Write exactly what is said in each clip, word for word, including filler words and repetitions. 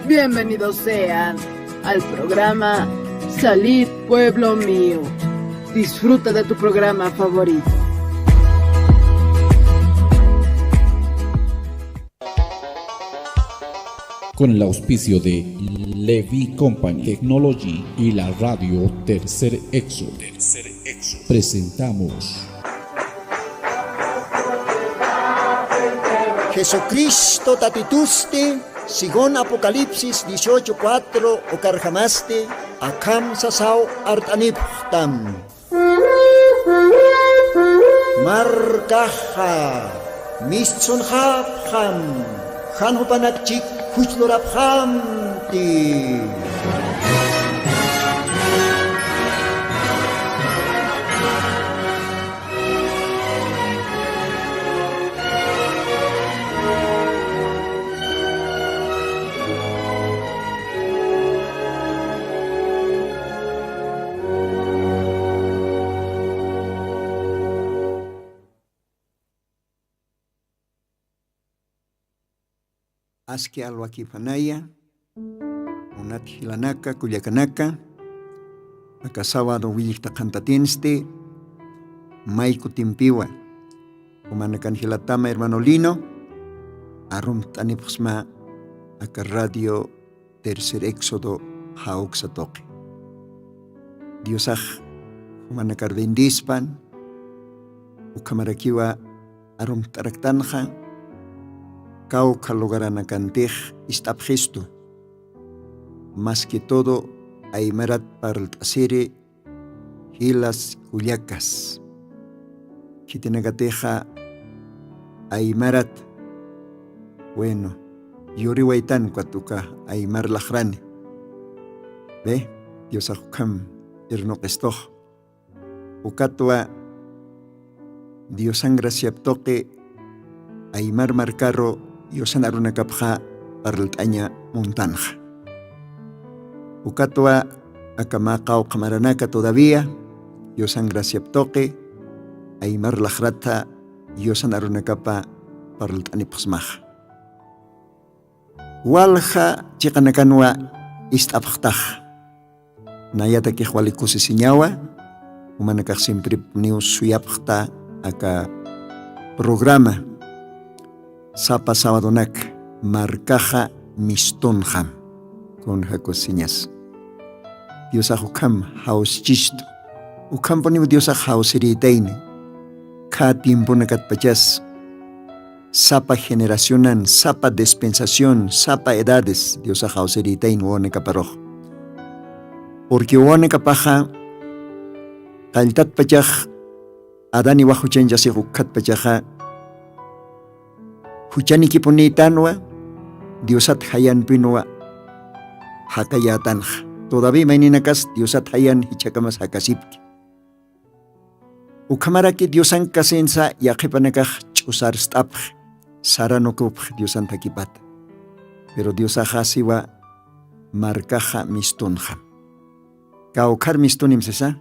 Bienvenidos sean al programa Salid Pueblo Mío. Disfruta de tu programa favorito. Con el auspicio de Levi Company Technology y la radio Tercer Éxodo, presentamos Jesucristo tatitusti, según Apocalipsis dieciocho cuatro, ukarjamasti akham sasaw art'anipxtam. Markaxa mistsunxapxam, jan jupanakchik juchlurapxamti. Aski alwakipanaya, munat jilanaka, kullakanaka, aka sábado willikta qhantatinsti, may kutimpiwa, jumanakan jilatama hermano Lino, arumt'anipxsma aka radio Tercer Éxodo jawksa tuqi. Diosax jumanakar bendispan, ukhamarakiwa arumt'araktanxa, kawkha lugaranakantix ist'apxistu. Más que todo, aymarat parlt'asiri jilas kullakas. Khitinakatixa aymarat, bueno, yuriwaytan ukat uka aymar laxrani. Ve, Diosax ukham irnuqistux. Ukatwa Diosan graciap tuqi aymar markaru Diosan arunakapxa parlt'aña muntanxa. Ukatwa aka mä qawqha maranaka todavía Diosan graciap tuqi aymar laxrata Diosan arunakapa parlt'anipxsmaxa. Walja chiqanakanwa ist'apxtax. Nayatakix wali kusisiñawa, jumanakax siemprepuniw suyapxta aka programa sapa sabadonak, markaxa mistunxam. Kunja kusisiñas. Diosax ukham jawsichistu. Ukhampuniw Diosax jawsirïtayni. Khä tiemponakatpachas sapa generacionan, sapa dispensación, sapa edades Diosax jawsirïtayni wawanakaparux. Porque wawanakapaxa qalltatpachax Adán Eva juchañchasix ukkhatpachaxa juchanikipunïtanwa, Diosat jayanpinwa jakayätanxa. Todavía mayninakas Diosat jayan jichhakamas jakasipki. Ukhamaraki Diosankasinsa yaqhipanakax ch'usarst'apxi, saranukupxi Diosan thakipata. Pero Diosaxa siwa markaxa mistunxam. Kawkhar mistunim sisa,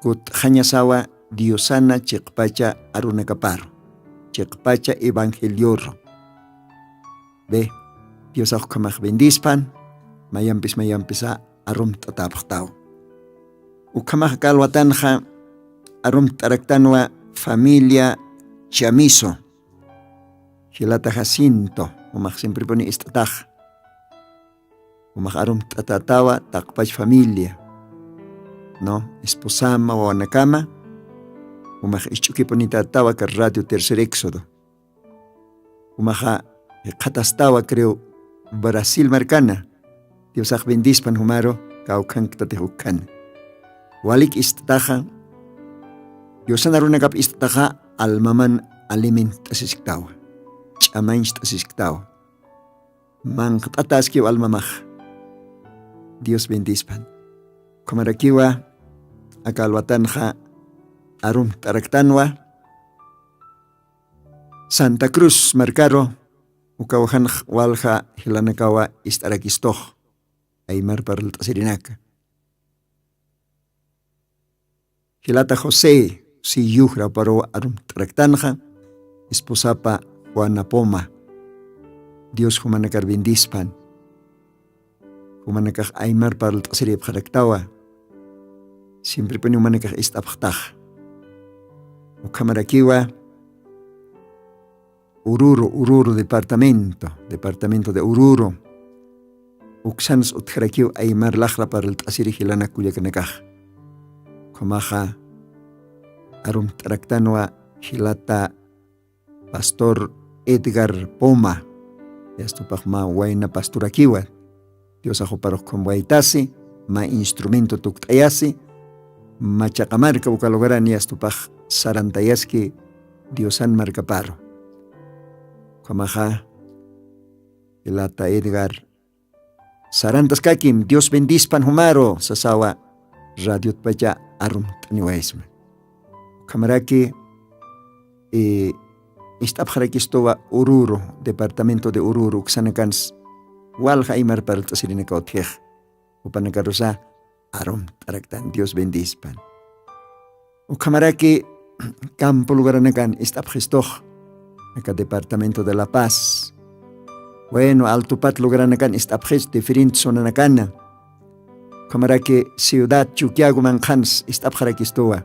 kut'xañasawa Diosana chiqpacha arunakaparu, chiqpacha evangelioru. Ve, Diosax ukhamax bendispan, mayampis mayampisa arumt'atäpxtaw. Ukhamax aka alwatanxa arumt'araktanwa familia Chamizo, jilata Jacinto, umax siemprepuni ist'atax. Umax arumt'atätawa taqpach familia, ¿no? Esposama, wawanakama, umax isch'ukipunitätawa aka Radio Tercer Éxodo. Umaxa jikxatastawa, creo, Brasil markana. Diosax bendispan jumaru, kawkhanktix ukkhan. Walik ist'ataxa, Diosan arunakap ist'ataxa, almaman alimentt'asisktawa, ch'amañcht'asisktawa. Manqt'ataskiw almamax. Dios bendispan. Ukhamarakiwa aka alwatanxa arumt'araktanwa Santa Cruz markaru, ukaw janx walja jilanakawa ist'arakistux aymar parlt'asirinaka. Jilata José, si yujraparuw arumt'araktanxa, esposapa Juana Poma. Dios jumanakar bendispan. umanakax aymar parlt'asiripxaraktawa. Siemprepuni umanakax ist'apxtax. Ukhamarakiwa Ururu, Ururu departamento, departamento de Ururu. Uksanas utjarakiw aymar laxra parlt'asiri jilanak kullakanakax. Ukhamaxa arumt'araktanwa jilata pastor Edgar Poma. Yastupax mä wayna pastorakiwa. Diosax juparux khum waytasi, mä instrumento tukt'ayasi, mä chaqamarka uka lugaran yastupax sarantayaski Diosan markaparu. Ukhamaxa jilata Edgar sarantaskakim, Dios bendispan jumaru sasawa, radiotpacha arumt'aniwaysma. Ukhamaraki ist'apxarakistuwa Ururu, departamento de Ururu uksanakans walja aymar parlt'asirinaka utjix. Jupanakarusa arumt'araktan, Dios bendispan. Ukhamaraki campo lugaranakan ist'apxistux, aka departamento de La Paz. Bueno, altupat lugaranakan ist'apxis diferente zonanakana. Ukhamaraki ciudad Chuquiago manqhans ist'apxarakistuwa.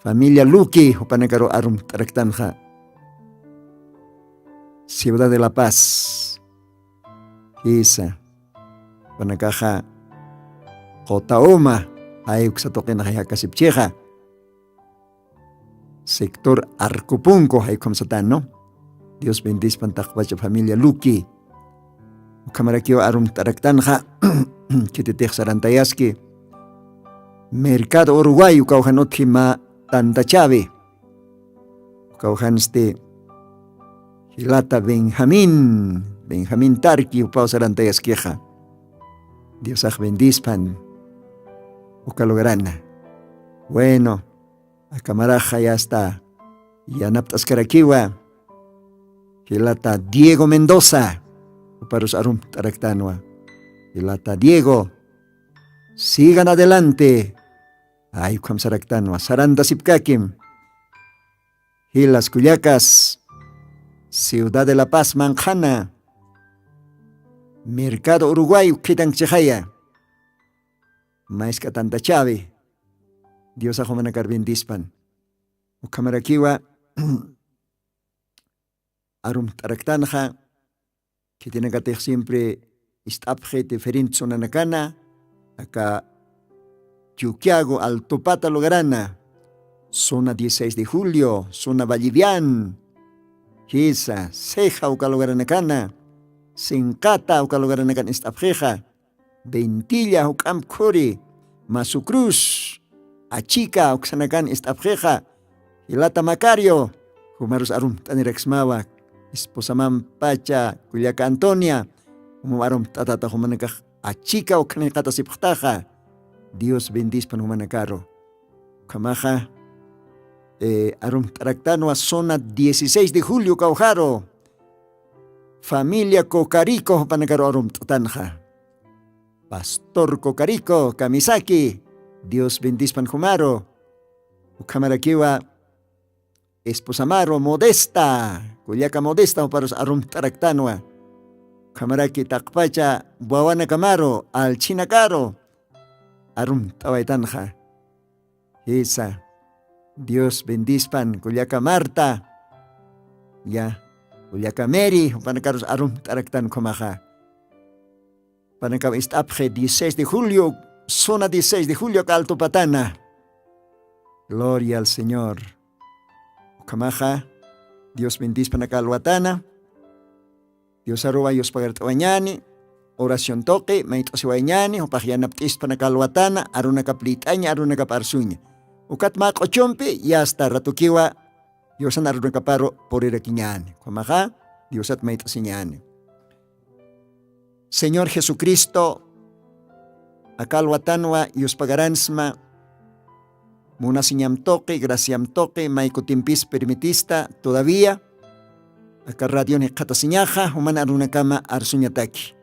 Familia Luqui jupanakaru arumt'araktanxa, ciudad de La Paz. Jisa, jupanakaxa Qutauma, jay uksa tuqinaxa jakasipchixa. Sector Arcopunco, jay ukhamsatanu. Dios bendispan taqpacha familia Luqui. Ukhamarakiw arumt'araktanxa, khititix sarantayaski. Mercado Uruguay, ukawjan utji mä tantachawi. Ukawjansti jilata Benjamín, Benjamín Tarqui, jupaw sarantayaskixa. Diosax bendispan uka lugarana. Bueno, akamaraxa yasta yanapt'askarakiwa jilata Diego Mendoza, juparus arumt'araktanwa. Jilata Diego, sigan adelante. Ay, ukhamsaraktanwa, sarantasipkakim. Jilas kullakas, Ciudad de La Paz manqhana, Mercado Uruguay ukkhitanchixaya. Maysk'a tantachawi. Diosax jumanakar bendispan. Ukhamarakiwa arumt'araktanxa, khitinakatix siempre ist'apxi diferente zonanakana, aka Chuquiago, Altupata lugarana, zona dieciséis de Julio, zona Vallivian, jisa, Ceja uka lugaranakana, Sinqata uka lugaranakan ist'apxixa, Ventilla, juk'amp khuri, Masu Cruz, Achica, uksanakan ist'apxixa, jilata Macario, jumarus arumt'aniraksmawa, esposamam pacha, kullaka Antonia, jumam arumt'atata jumanakax Achica ukhanayqatasipxtaxa, Dios bendispan jumanakaru. Ukhamaxa, eh, arumt'araktanwa zona dieciséis de Julio kawjaru, familia Cocarico jupanakaru arumt'atanxa. Pastor Cocarico, kamisaki, Dios bendispan jumaru. Ukhamarakiwa esposamaru Modesta, kullaka Modesta juparus arumt'araktanwa. Ukhamaraki taqpacha wawanakamaru, alchinakaru arumt'awaytanxa. Jisa, Dios bendispan kullaka Marta, ya, kullaka Mary, jupanakarus arumt'araktan ukhamaxa. Panakaw ist'apxi dieciséis de julio, zona dieciséis de julio, Altupatana. Gloria al Señor. Ukhamaxa, Dios bendispan aka alwatana. Diosaruwa yuspagart'awañäni, oración tuqi mayt'asiwayañäni, jupax yanapt'ispan aka alwatana, arunakap lït'aña, arunakap arsuña. Ukat mä q'uchumpi, yasta ratukiwa, Diosan arunakaparu purirakiñäni. Ukhamaxa, Diosat mayt'asiñäni. Señor Jesucristo, aka alwatanwa yuspagaransma, munasiñam tuqi, graciam tuqi, may kutimpis permitista todavía, aka radion jikxatasiñaxa, juman arunakama arsuñataki.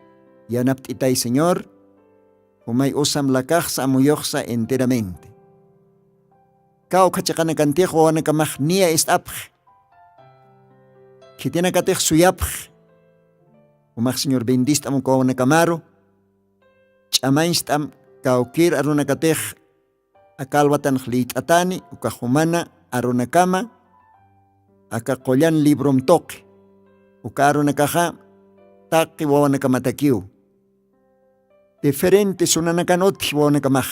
Yanapt'itay Señor, jumay usam lakaxsa, amuyuxsa enteramente. Kawkha chiqanakantix wawanakamax niya ist'apxi. Khitinakatix suyapxi. Jumax Señor bendist'am uka wawanakamaru, ch'amañcht'am kawkir arunakatix aka alwatanx liyt'atani uka jumana arunakama aka qullan librom tuqi. Uka arunakaxa taqi wawanakamatakiw. Diferentes sunanakan utji wawanakamax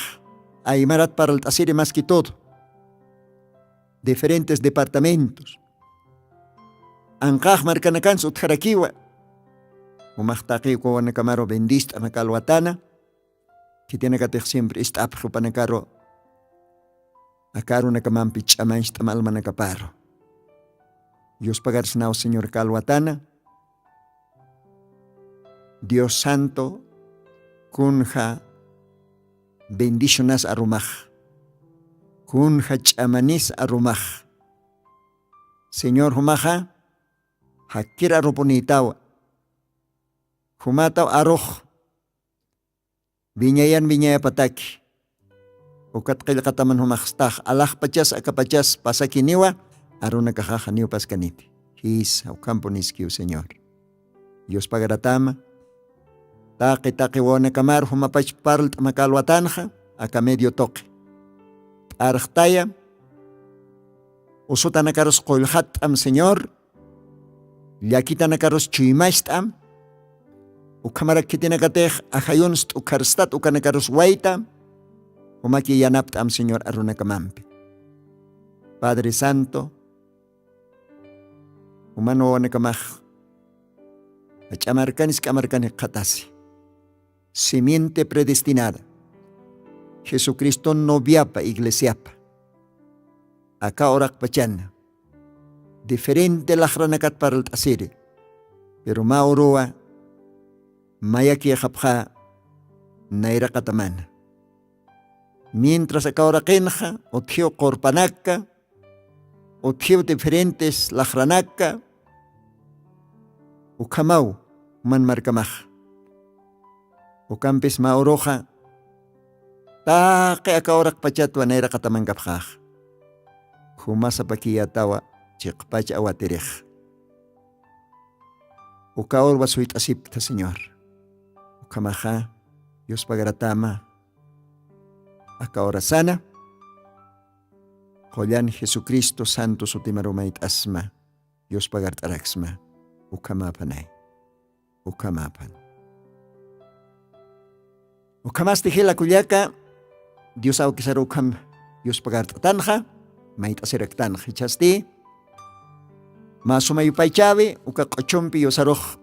aymarat parlt'asiri, más que todo diferentes departamentos. Anqax markanakans utjarakiwa. Umax taqi uka wawanakamaru bendist'am aka alwatana. Khitinakatix siempre ist'apxi jupanakaru aka arunakamampi ch'amañcht'am almanakaparu. Yuspagarsnaw señor aka alwatana. Dios santo, kunja bendicionas arumax, kunja ch'amanis arumax. Señor jumaxa jakir arupunïtawa. Jumataw arux wiñayan wiñayapataki. Ukat qillqataman jumaxstax alaxpachas akapachas pasakiniwa. Arunakaxaxa niw paskaniti. Jisa ukhampuniskiw señor. Yuspagaratama taqi taqi wawanakamar jumapach parlt'am aka alwatanxa aka medio tuqi. P'arxtaya usutanakarus qullxatt'am señor. Llakitanakarus chuymacht'am. Ukhamarak khitinakatix ajayunst'a ukharstat ukanakarus wayta. Jumaki yanapt'am señor arunakamampi. Padre santo, uman wawanakamax ach'amarkanis k'amarkan jikxatasi. Simiente predestinada, jesucriston noviapa iglesiapa aka uraqpachana diferente laxranakat parlt'asiri. Pero mä uruwa mayakixapxa nayraqatamana. Mientras aka uraqinxa utjiw qurpanaka utjiw diferentes laxranaka ukhamaw man markamax. Ukampis mä uruxa taqi aka uraqpachatwa nayraqatamankapxax. Jumasapakiyatawa chiqpach awatirix. Uka urwa suyt'asipta señor. Ukhamaxa yuspagaratama aka urasana qullan jesucristo santo sutimarumayt'asma. Yuspagart'araksma. Ukhamapanay. Ukhamaphan. Ukhamasti jila kullaka dios awkisaru ukham yuspagart'atanxa mayt'asiraktanxa jichhasti mä suma yupaychawi uka q'uchumpi yusarux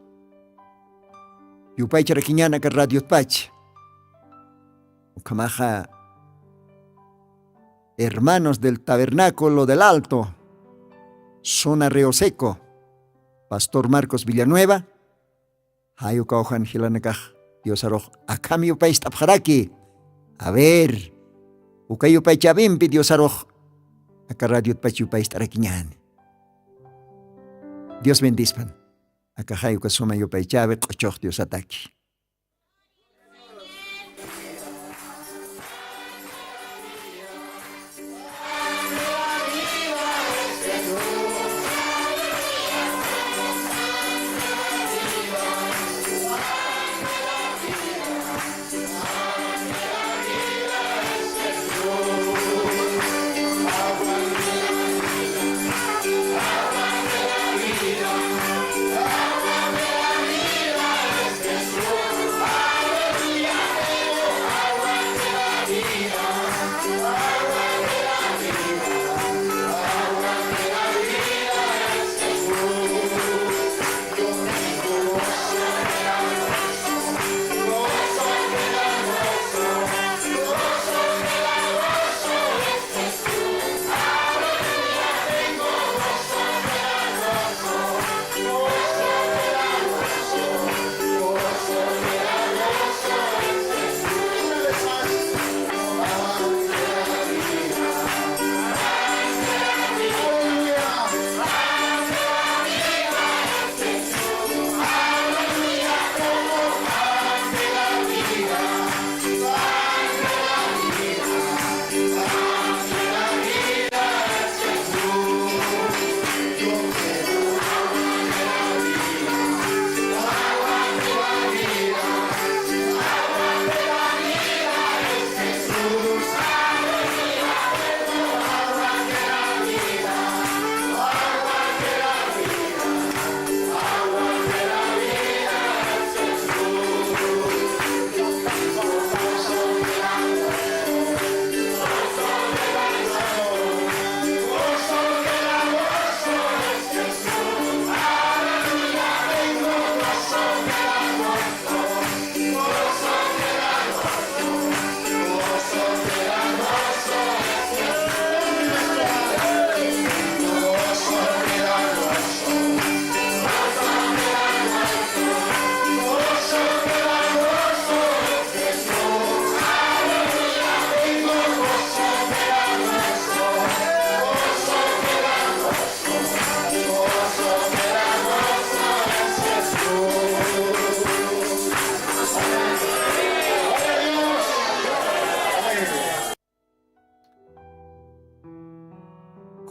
yupaycharakiñan aka radiotpach. Ukhamaxa hermanos del tabernáculo del alto, zona río seco, pastor marcos villanueva. Jay uka ujan jilanakax diosarux akham yupayst'apxaraki. A ver, uka yupaychawimpi diosarux aka radiotpach yupayst'arakiñani. Dios bendispan. Aka jay uka suma yupaychawi q'uchux diosataki.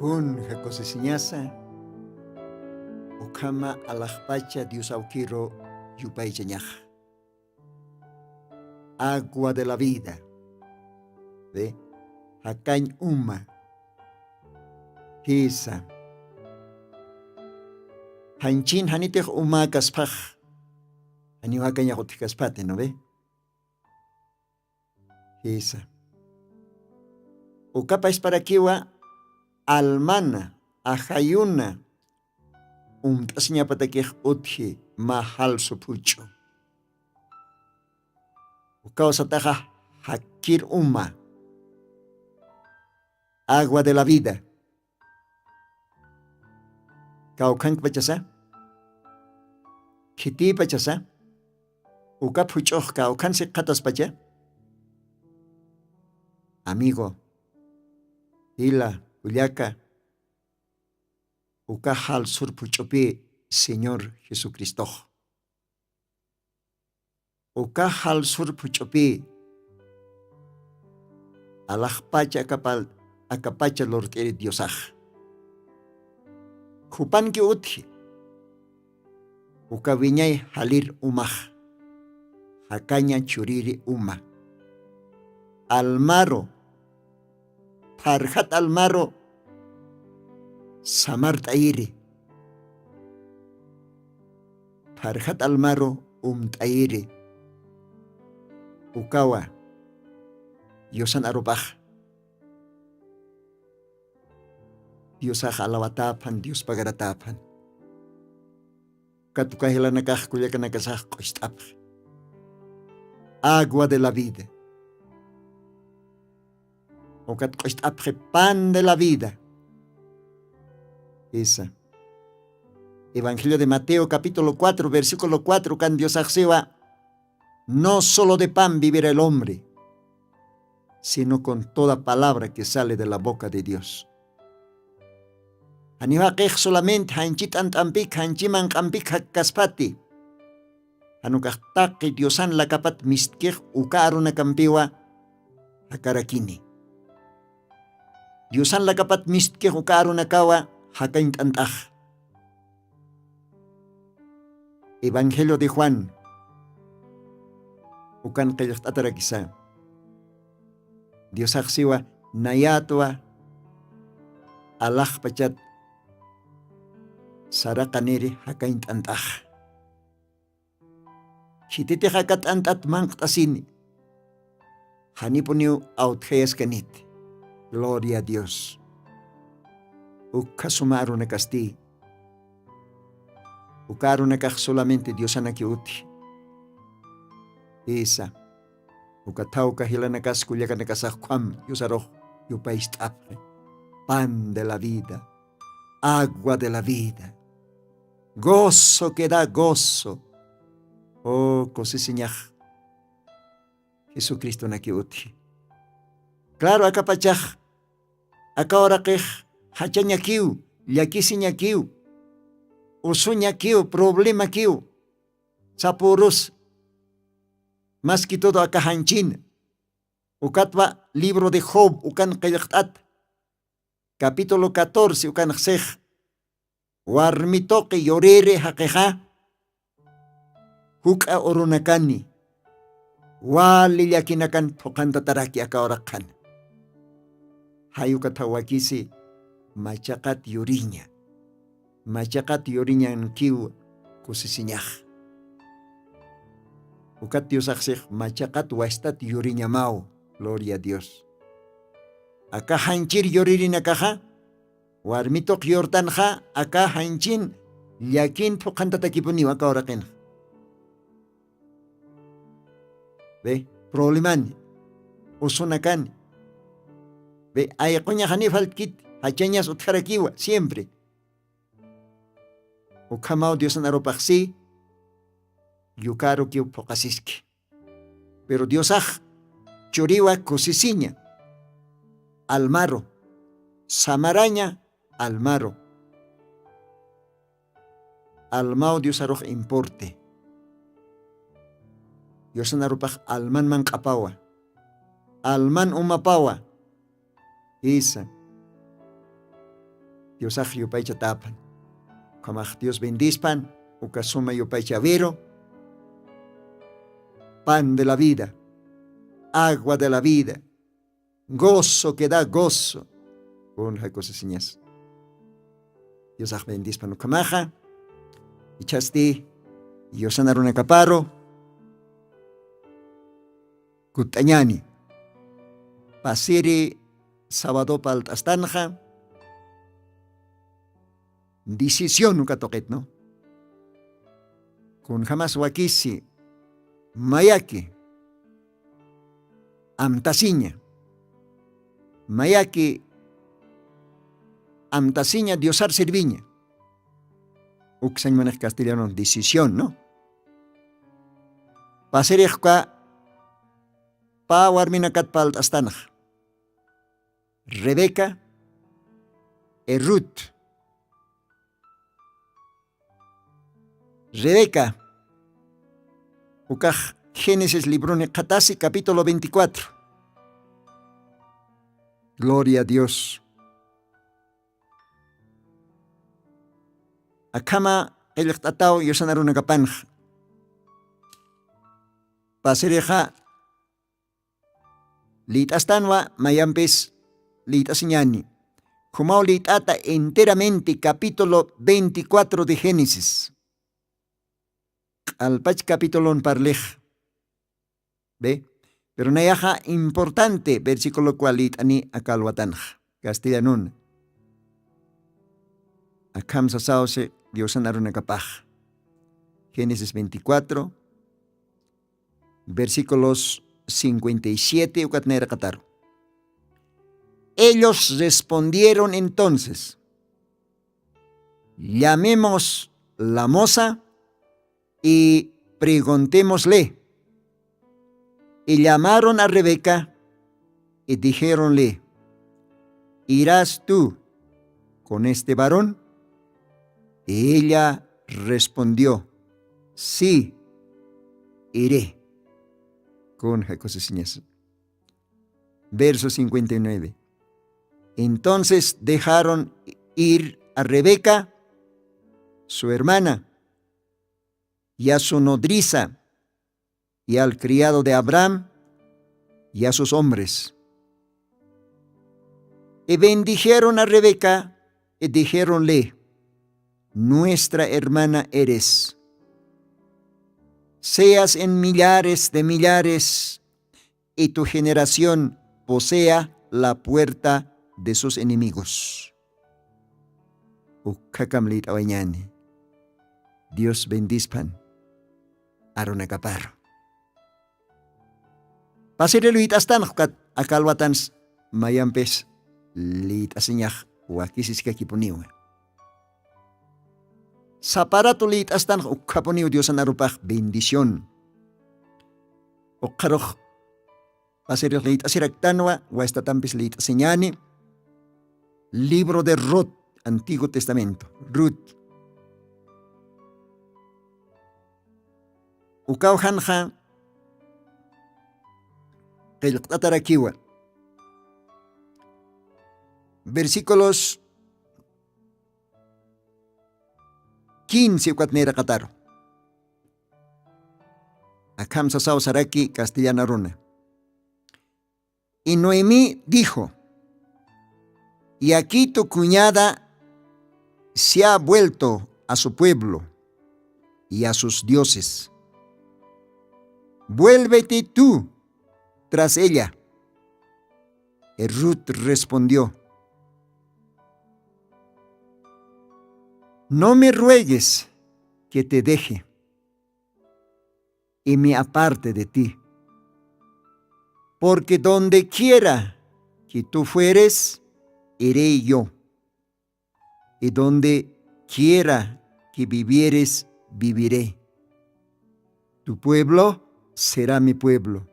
Kunja kusisiñasa ukhama alaxpacha dios awkiru yupaychañaxa. Agua de la vida. Jakañ uma. Jisa. Janchin janitix uma kasphax janiw jakañax utjkaspati nubi. Jisa. Ukapasparakiwa almana ajayuna umt'asiñapatakix utji ma jalsu phuch'u. Ukawsataxa jakkir uma. Agua de la vida. Kawkhankpachasa khitipachasa uka phuch'ux kawkhan sikxataspacha. Amigo, jila, kullaka, uka jalsur phuch'upi señor jesucristox. Uka jalsur phuch'upi alaxpacha akapacha lurt'iri diosax. Khupanki utji uka wiñay jalir umax. Jakaña churiri uma almaru pharjat almaru samart'ayiri. Pharjat almaru umt'ayiri ukawa yusan arupax. Diosax alawatäphan dios pagaratäphan. Katukajilanakax kullakanakasax q'ust'apxi agua de la vida. Ukat q'ust'apxi pan de la vida. Isa. Evangelio de mateo capítulo cuatro versículo cuatro kan diosaxsiwa. No solo de pan vivirá el hombre, sino con toda palabra que sale de la boca de dios. Janiw jaqix solamente janchi t'ant'ampik janchi manq'ampik jakkaspati. Janukax taqi diosan lakapat mistkix uka arunakampiwa jakarakini. Diosan lakapat mistkix uka arunakawa jakañt'ant'ax. Evangelio de juan ukan qillqt'atarakisa. Diosaxsiwa nayatwa alaxpachat saraqaniri jakañt'ant'ax. Khititix aka t'ant'at manqt'asini janipuniw awtjayaskaniti. Gloria a dios. Ukkha suma arunakasti uka arunakax solamente diosanaki utji. Isa. Ukathaw kajilanakas kullakanakasax khwam diosarux yupayst'apxi. Pan de la vida. Agua de la vida. Gozo que da gozo. O kusisiñax jesucristonaki utji. Claro akapachax aka uraqix jachañakiw llakisiñakiw usuñakiw problemakiw sapürus. Mas que todo aka janchina ukatwa libro de job ukan qillqt'at capítulo catorce ukanxsix. Warmi tuqi yuriri jaqixa juk'a urunakani wali llakinakan phuqhantataraki aka uraqhan. Jay ukathaw wakisi machaqat yuriña. Machaqat yuriñankiw kusisiñax. Ukat diosaxsix machaqat wastat yuriñamaw. Gloria a dios. Aka janchir yuririnakaxa warmi tuq yurtanxa aka janchin llakin phuqhantatakipuniw aka uraqinxa. Be problemani usunakani be ayquñaxani faltkit jachañas utjarakiwa siempre. Ukhamaw diosan arupaxsi yukarukiw phuqasiski. Pero diosax churiwa kusisiña almaru samaraña almaru. Almaw diosarux importe. Diosan arupax alman manq'apawa alman umapawa. Isa. Diosax yupaychatapan. Ukhamax Dios bendispan uka suma yupaychawiru. Pan de la vida, agua de la vida, gozo que da gozo. Kun jakusisiñas. Diosax bendispan ukhamaxa. Ichhasti yusanarunakaparu kut'añani. Pasiri sabado palt'astanxa decisión uka tuqitnu. Kunjamas wakisi mayaki amtasiña, mayaki amtasiña diosar serviña. Uksañ manex castellanun decisión no. Pasirixka pa warminakat palt'astanax, rebeca e rut. Rebeca ukax génesis libruni qhatasi capítulo veinticuatro. Gloria a dios. Akhama qillqt'ataw yusanarunakapanxa. Pasirixa lït'astanwa mayampis lït'asiñani. Jumaw lït'ata enteramente capítulo veinticuatro de génesis. Q'alpach capitulun parlix. Ve. Pero nayaxa importante versiculo cual lït'ani akalwatanxa castellanun. Akham sasawsi diosan arunakapax. Génesis veinticuatro, versículos cincuenta y siete ukat nayraqataru. Ellos respondieron entonces: llamemos la moza y preguntémosle. Y llamaron a rebeca y dijéronle: irás tú con este varón? Y ella respondió: sí, iré. Kun jakusisiñas. Verso cincuenta y nueve. Entonces dejaron ir a rebeca, su hermana, y a su nodriza, y al criado de abraham, y a sus hombres. Y bendijeron a rebeca y dijéronle: nuestra hermana eres. Seas en millares de millares, y tu generación posea la puerta de sus enemigos. Ukhakam lït'awañani. Dios bendispan arunakaparu. Pasiri lït'astanxkat akalwatans mayampis lït'asiñax wakisiskakipuniwa. Saparatu lït'astanx ukhapuniw diosan arupax bendición. Ukxarux pasirix lït'asiraktanwa wastatampis lït'asiñani. Libro de rut, antiguo testamento rut. Ukawjanxa qillqt'atarakiwa. Versículos quince ukat nayraqataru. Akham sasaw saraki castellana runa. Y noemí dijo: y aquí tu cuñada se ha vuelto a su pueblo y a sus dioses. Vuélvete tú tras ella. Y rut respondió: no me ruegues que te deje y me aparte de ti, porque donde quiera que tú fueres, iré yo, y donde quiera que vivieres, viviré. Tu pueblo será mi pueblo,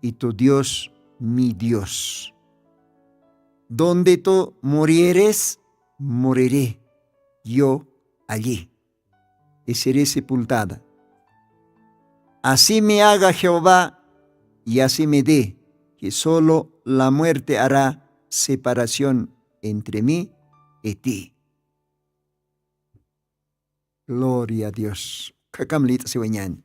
y tu dios mi dios. Donde tú murieres, moriré yo allí, y seré sepultada. Así me haga jehová, y así me dé, que sólo la muerte hará separación entre mí iti. Gloria a dios. Khakam lit'siwañani.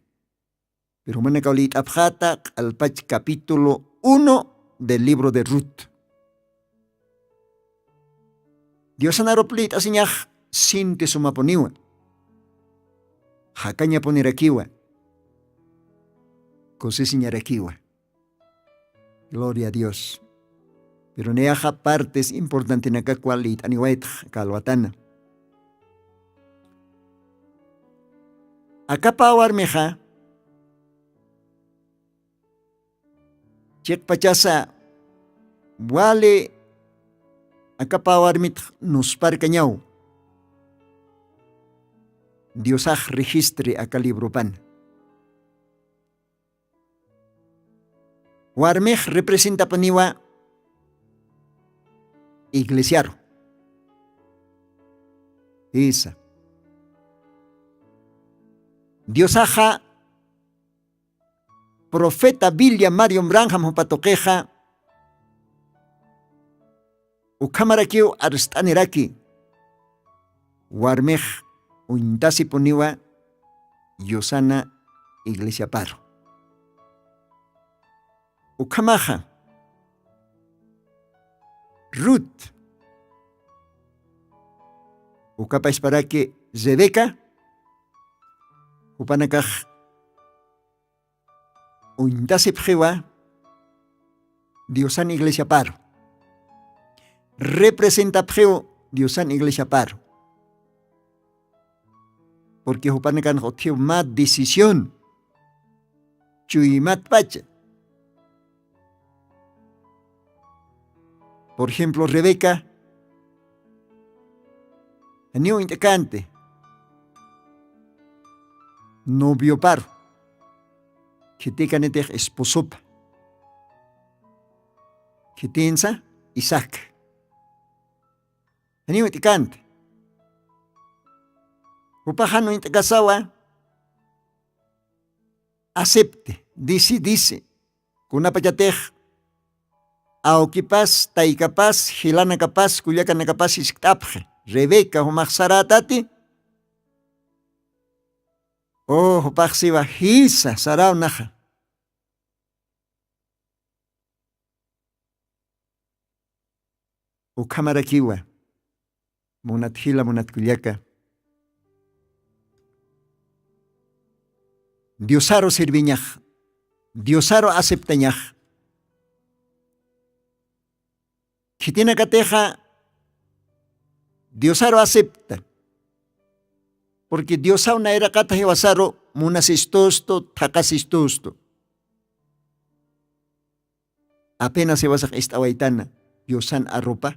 Pero manakaw lit'apxata q'alpach capítulo uno del libro de rut. Diosanarup lit'asiñax sinti sumapuniwa. Jakañapunirakiwa. Kusisiñarakiwa. Gloria a dios. Pero niyaxa partes importantenakakwa lit'aniwaytx kalwatana. Akapa warmixa chiqpachasa wali akapa warmitx nusparkañaw. Diosax registri aka libropan. Warmix representapuniwa iglesiaru. Isa. Diosaxa profeta billa marium ranjam jupatuqixa ukhamarakiw arst'aniraki. Warmix uñtasipuniwa yusana iglesiaparu. Ukhamaxa rut ukapasparaki rebeca jupanakax uñtasipxiwa diosan iglesiaparu. Representapxiw diosan iglesiaparu. Purqui jupanakanx utjiw mä decisión chuymatpacha. Pur ejemplo rebeca janiw int'akanti novioparu khitikanitix esposopa khitinsa isaac. Janiw int'akanti jupaxan int'akasawa. Acepte disidisi kunapachatix awkipas taykapas jilanakapas kullakanakapas jiskt'apxi rebeca jumax sarätati. O jupaxsiwa jisa saräwnaxa. Ukhamarakiwa munat jila munat kullaka diosaru sirviñax diosaru aceptañax. Khitinakatixa diosaru acepta. Purqui diosaw nayraqata jiwasaru munasistustu thaqasistustu. Apenas jiwasax ist'awaytana diosan arrupa.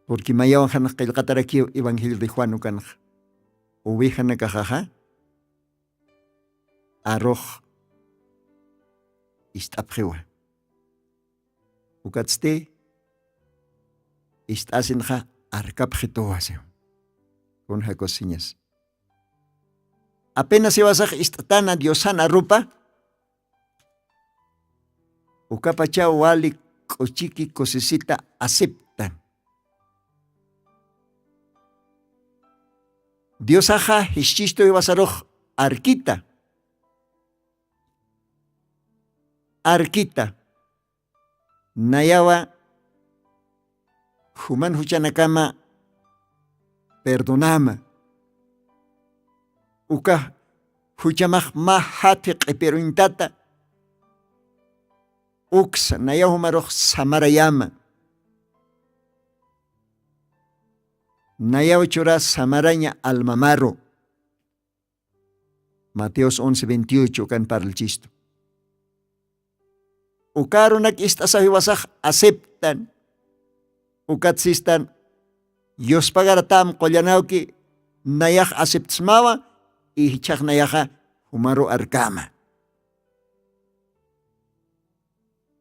Purqui mayawan janax qillqatarakiw evangelio de juan ukanxa ovejanakaxaxa arrux ist'apxiwa. Ukatsti ist'asinxa arkapxituwa siw. Kun jakusiñas apenas iwasax ist'atana diosan arrupa. Ukapachaw wali k'uchiki kusisita aceptan. Diosaxa jischistu iwasarux arkita. Arkita nayawa juman juchanakama perdonama. Uka juchamax mä jatji q'ipiruñtata uksa nayaw jumarux samarayama. Nayaw chura samaraña almamaru. Mateos once veintiocho ukan parlchistu. Ukarunak ist'asaw jiwasax aceptan. Ukatsistan yuspagaratam qullanawki nayax aceptsmawa. Ichhax nayaxa jumaru arkama.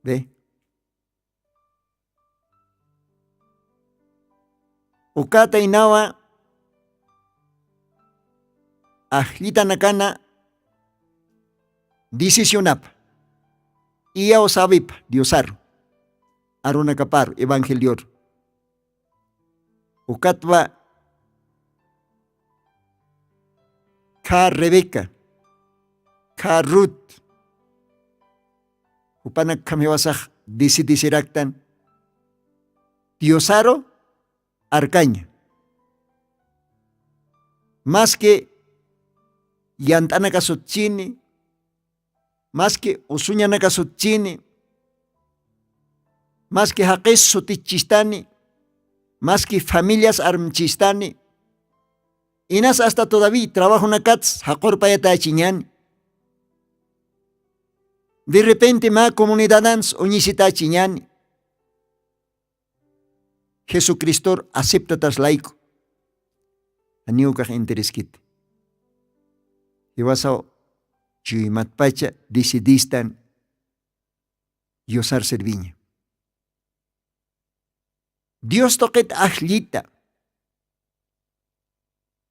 Be ukataynawa ajllitanakana decisionapa iyawsawipa diosaru arunakaparu evangelioru. Ukatwa kha Rebeca, kha Rut, jupanak kham jiwasax disidisiraktan Diosaru arkaña. Maski yant'anakasutchini, maski usuñanakasutchini, maski jaqis sutichistani, maski familias armchistani, inas asta todavi trabajunakats jaqurpayatachiñani. Derrepente mä comunidadansi uñisitachiñani. Jesucristor aceptatas layku. Aniwkax intereskiti. Jiwasaw chuymatpacha disidistan diosar serviña. Dios tuqit ajllita.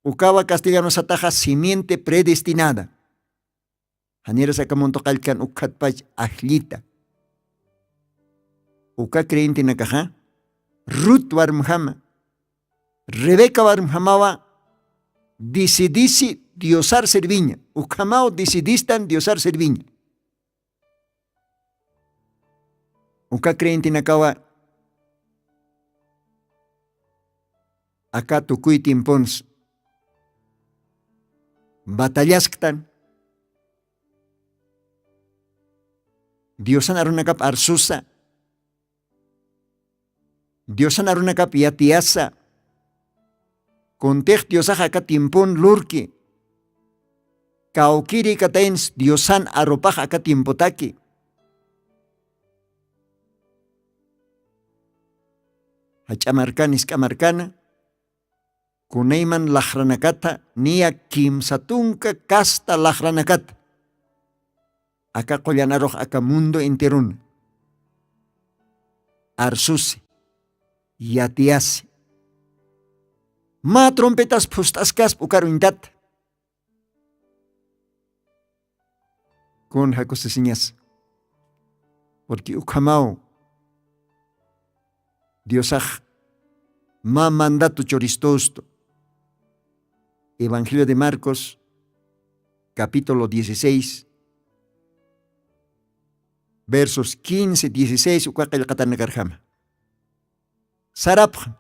Ukawa castellano sataxa simiente predestinada. Janiras aka muntuqallkan ukkhatpach ajllita. Uka creyentenakaxa rut warmjama, rebeca warmjamawa disidisi diosar serviña. Ukhamaw disidistan diosar serviña. Uka creyentenakawa aka tukuy tiemponsi batallasktan diosan arunakap arsusa, diosan arunakap yatiyasa. Kuntix diosax aka tiempon lurki kawkiri kataynsi diosan arupax aka tiempotaki. Jach'a markan isk'a markana kunayman laxranakata niya kimsa tunka kasta laxranakata aka qullan arux aka mundo enterona arsusi yatiyasi. Mä trompetas phust'askaspa ukar uñtata. Kun jakusisiñas purqui ukhamaw diosax mä mandatu churistustu. Evangelio de marcos capítulo dieciséis versos quince dieciséis uka qillqatanakarjama. Sarapxam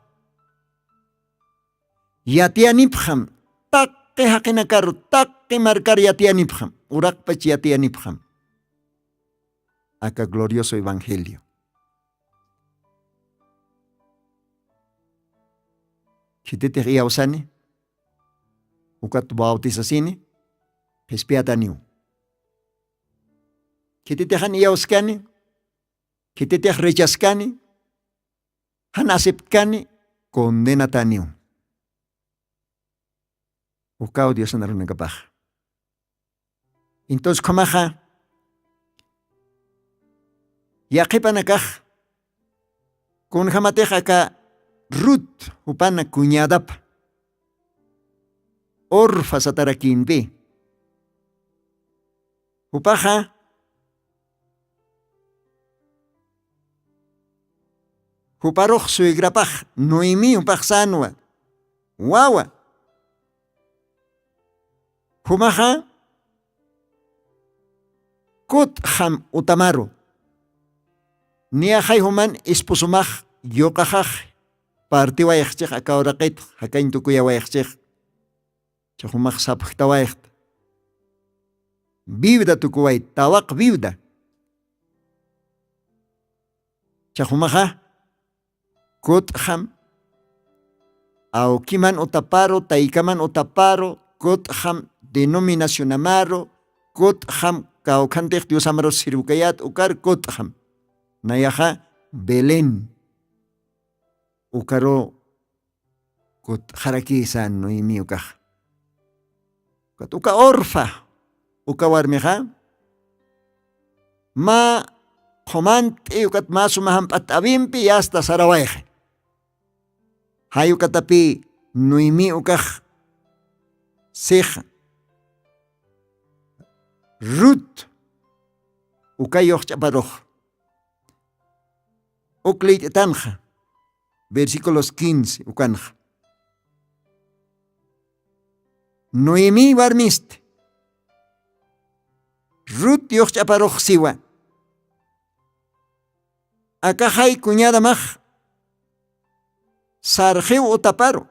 yatiyanipxam taqi jaqinakaru taqi markar yatiyanipxam uraqpach yatiyanipxam. Aka glorioso evangelio khititix iyawsani ukat bautisasini qhispiyataniw. Khititixan iyawskani khititix rechaskani jan aceptkani condenataniw. Ukaw diosan arunakapax. Entonces khamaxa yaqhipanakax kunjamatix aka rut jupana cuñadapa orfa satarakinpi jupaxa juparux suegrapax noemi jupax sanwa wawa jumaxa kut'xam utamaru niyaxay juman esposomax yuqaxax partiwayxchix aka uraqitx jakañ tukuyawayxchix chaxumax sapxtawayxta viuda tukuway tawaq viuda chaxumaxa kut'xam awkiman utaparu taykaman utaparu kut'xam denominacionamaru kut'xam kawkhantix diosamaru sirwkayat ukar kut'xam nayaxa belén ukaru kutxarakïsan noemi ukax ukat uka orfa uka warmixa mä qhumant'i ukat mä suma jamp'at t'awimpi yasta sarawayxi jay ukatapï noemi ukax sixa rut uka yuxch'aparux uk liyt'tanxa versículos quince ukanxa Noemí warmist. Rut yuxch'aparux siwa. Akaxay kuñadamax sarxiw utaparu,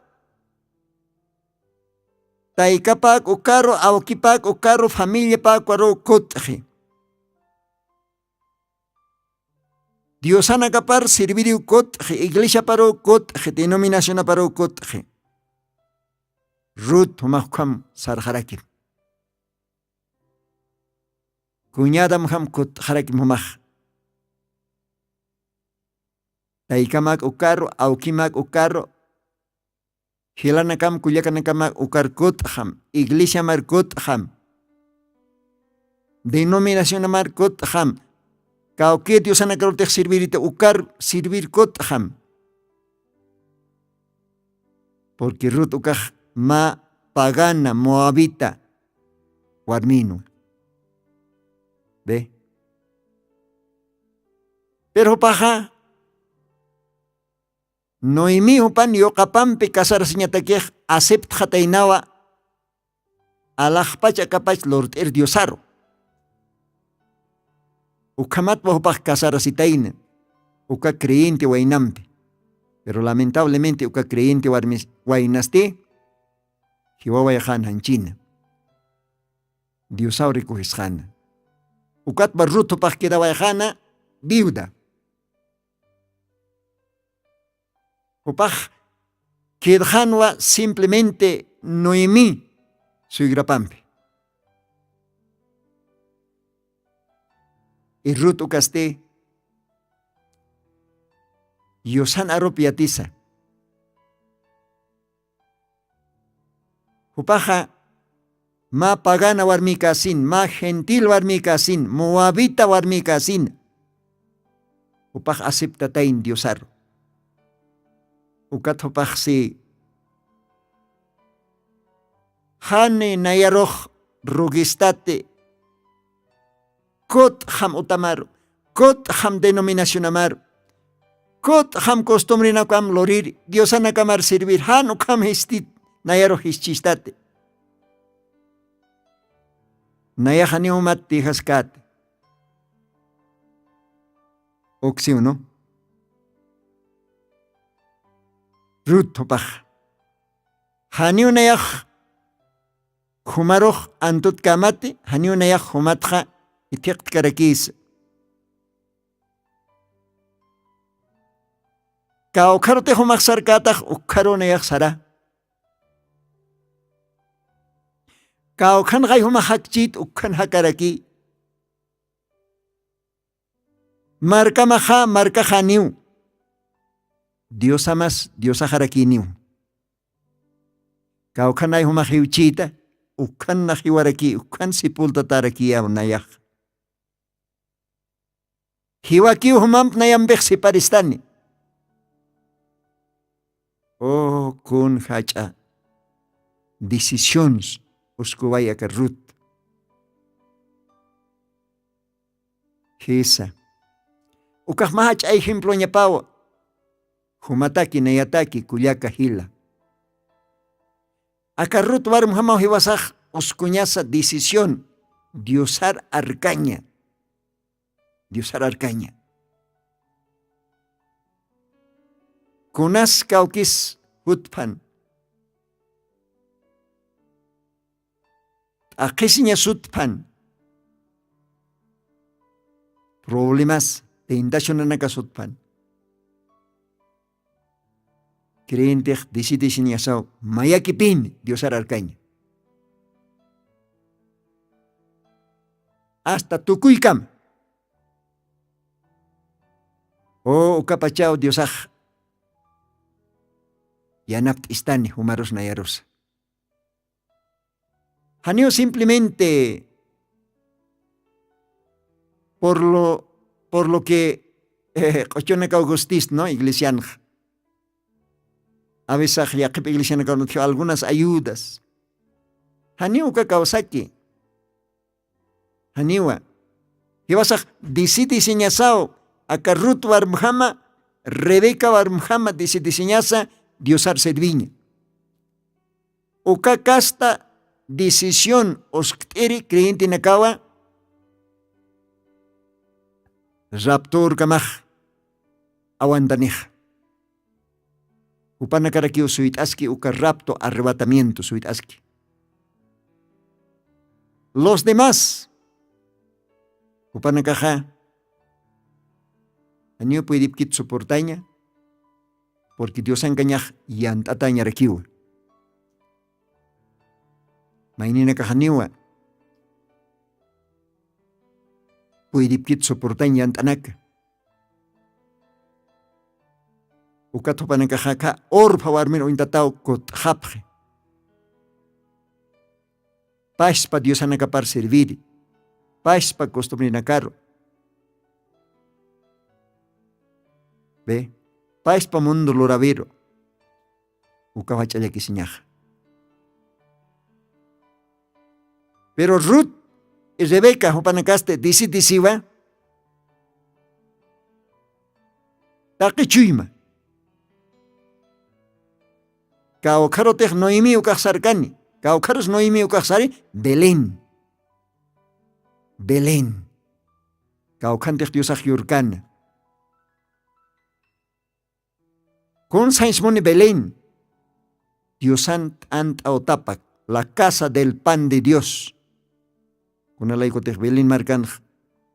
taykapak ukaru, awkipak ukaru, familiapak waru kut'xi. Diosanakapar sirviriw kut'xi, iglesiaparuw kut'xi, denominacionaparuw kut'xi. Rut jumax ukham sarxarakim. Kuñadam jam kut'xarakim jumax. Taykamak ukaru, awkimak ukaru, jilanakam kullakanakamak ukar kut'xam, iglesiamar kut'xam, denominacionamar kut'xam, kawkï diosanakarutix sirvirita ukar sirvir kut'xam. Purqui rut ukax mä pagana moabita warminwa. Be, pero jupaxa noemí jupan yuqapampi casarasiñatakix aceptxataynawa. Alaxpach akapach lurt'ir diosaru. Ukhamatwa jupax casarasitayna uka creyente waynampi. Pero lamentablemente uka creyente warmis waynasti jiwawayxan janchina. Diosaw rikuxisxana. Ukatwa rut jupax quedawayxana viuda. Jupax quedxanwa simplemente noemí suegrapampi. Y rut ukasti yusan arupi yatisa. Jupaxa mä pagana warmïkäsin, mä gentil warmïkäsin, moabita warmïkäsin. Jupax aceptatayn diosaru. Ukat jupaxsi jani nayarux ruguistati. Kut'xam utamaru, kut'xam denominacionamaru, kut'xam costumbrinakamp lurir, diosanakamar servir jan ukham jistit, nayarux jischistati. Nayaxaniw umat tixaskati. Uksiwnu rut jupax janiw nayax jumarux antutkamati janiw nayax jumatxa ithiqtkarakisa. Kawkharutix jumaxsarkätax ukkharu nayaxsara. Kawkhanxay jumaxakchit ukkhan jakaraki. Markamaxa markaxaniw diosamas diosaxarakiniw. Kawkhanay jumaxiwchita ukkhannaxiwaraki ukkhan sipultatarakiyaw nayax. Jiwakiw jumamp nayampix siparistani. O kun jach'a decisions uskuway aka rut. Jisa. Ukaxma jach'a ejemploñapawa. Jumataki nayataki kullaka jila. Aka rut warmjamaw jiwasax uskuñasa decisión diosar arkaña. Diosar arkaña. Kunas kawkis jutphan t'aqhisiña sutphan problemas tentacionanaka sutphan creyentix decidisiñasaw mayakipin diosar arkaña. Asta tukuykama o ukapachaw diosax yanapt'istani jumarus nayarusa. Janiw simplemente por lo por lo que q'uchunakaw gustis no iglesianxa avisax yaqhip iglesianakaw nutjiw algunas ayudas. Janiw uka kawsaki. Janiwa jiwasax disidisiñasaw aka rut warmjama rebeca warmjama disidisiñasa diosar serviña. Uka kasta decisión uskt'iri creyentenakawa raptorkamax awantanixa. Jupanakarakiw suyt'aski uka rapto arrebatamiento suyt'aski. Los demás jupanakaxa janiw puydipkit soportaña. Purqui diosankañax yant'atañarakiwa. Mayninakaxaniwa puydipkit soportañ yant'anaka. Ukat jupanakaxaka urpha warmin uñtataw kut'xapxi. Paspa diosanakapar serviri. Paspa costumbrenakaru. Be paspa mundo lurawiru. Ukaw jach'a llakisiñaxa. Pero rut y rebeca jupanakasti disidisiwa. Taqi chuyma kawkharutix noemi ukaxsarkani. Kawkharus noemi ukaxsari belén. Belén kawkhantix diosax yurkana. Kun sañsmuni belén diosan t'ant'awtapak la casa del pan de dios. Kunalaykutix belén markanx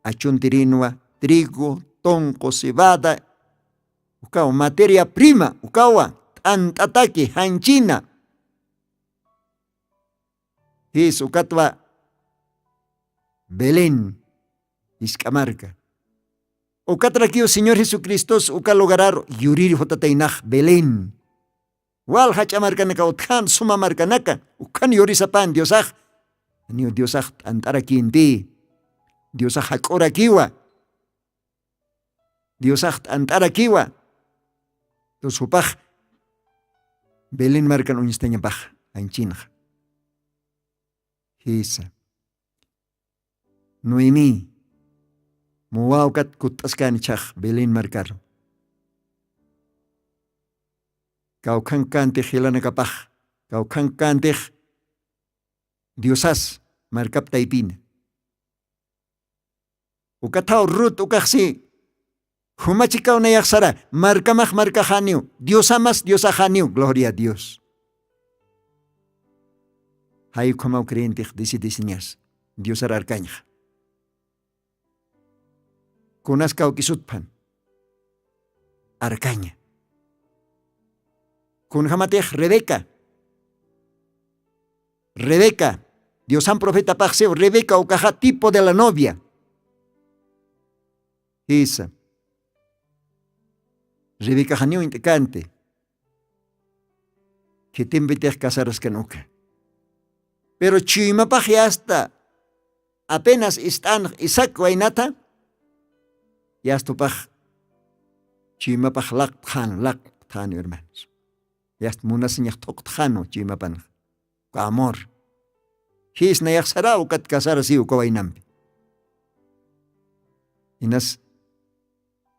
achuntirinwa trigo tonqo cebada ukaw materia prima ukawa t'ant'ataki janchina. Jis ukatwa belén jisk'a marka. Ukatrakiw señor jesucristos uka lugararu yuriri jutataynax belén. Wal jach'a markanaka utjan suma markanaka ukhan yurisapan diosax. Janiw diosax t'ant'arakimpi. Diosax jak'urakiwa. Diosax t'ant'arakiwa. Tus jupax belén markan uñstañapax janchinxa. Jisa. Noemi muwawkat kutt'askani chhax belén markaru. Kawkhankantix jilanakapax kawkhankantix diosas markap taypina. Ukathaw rut ukaxsi jumachikaw nayaxsara markamax markaxaniw diosamas diosaxaniw gloria a dios. Jay ukhamaw creyentix disidisiñas diosar arkañxa. Kunas kawkisutphan arkaña. Kunjamatix rebeca rebeca diosan profetapaxsiw rebeca ukaxa tipo de la novia. Jisa. Rebecaxaniw int'kanti khitimpitix casaraskan uka. Pero chuymapax yasta apenas ist'anx isaac waynata yastupax chuymapax laqtxan laqtxan hermanos. Yasta munasiñax thuqtxanwa chuymapanxa. Uka amor jisna yaxsaraw ukat casarasiw uka waynampi. Inas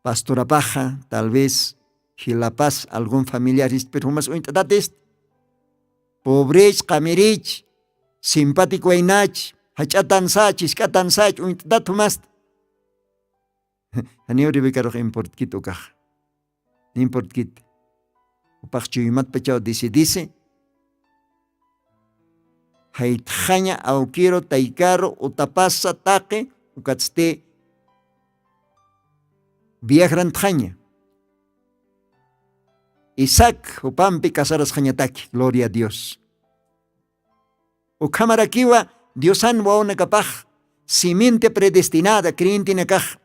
pastorapaxa tal vez jilapas algun familiar jistpir jumas uñt'atatist pobrech qamirich simpatico waynach jach'atansach jisk'atansach uñt'atat jumasta. Janiw rebecarux importkit ukaxa. Importkit upax chuymatpachaw disidisi jaytxaña awkiru taykaru utapasa taqi ukatsti viajrantxaña. Isaac jupampi casarasxañataki gloria a dios. Ukhamarakiwa diosan wawnakapax simiente predestinada creyentenakax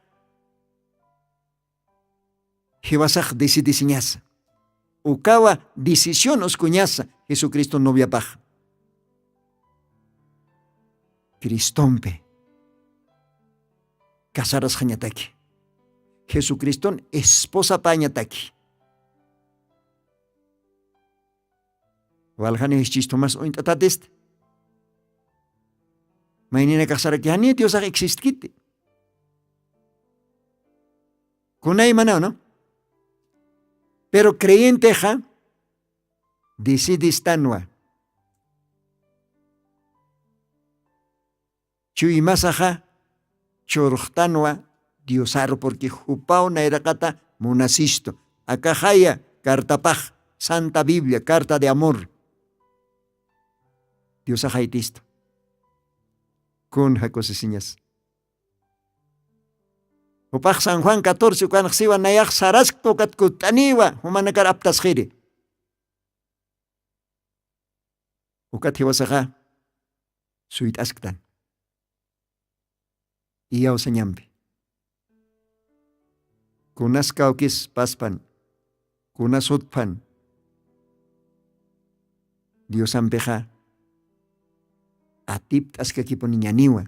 jiwasax disidisiñasa. Ukawa disisyun uskuñasa jesucristo noviapax cristompi casarasxañataki jesucriston esposapañataki. Waljani jischisthumas uñt'atatista mayninakaxsaraki jani diosax existkiti. Kunaymanaw no pero creyentexa disidistanwa. Chuymasaxa churxtanwa diosaru purqui jupaw nayraqata munasistu. Akaxaya cartapax santa biblia carta de amor. Diosaxaytistu. Kun jakusisiñas? Jupax san juan catorce ukanxsiwa nayax saraskta ukat kutt'aniwa jumanakar aptasxiri. Ukat jiwasaxa suyt'asktan. Iyawsañampi kunas kawkis paspan kunas utphan diosampixa atipt'askakipuniñaniwa.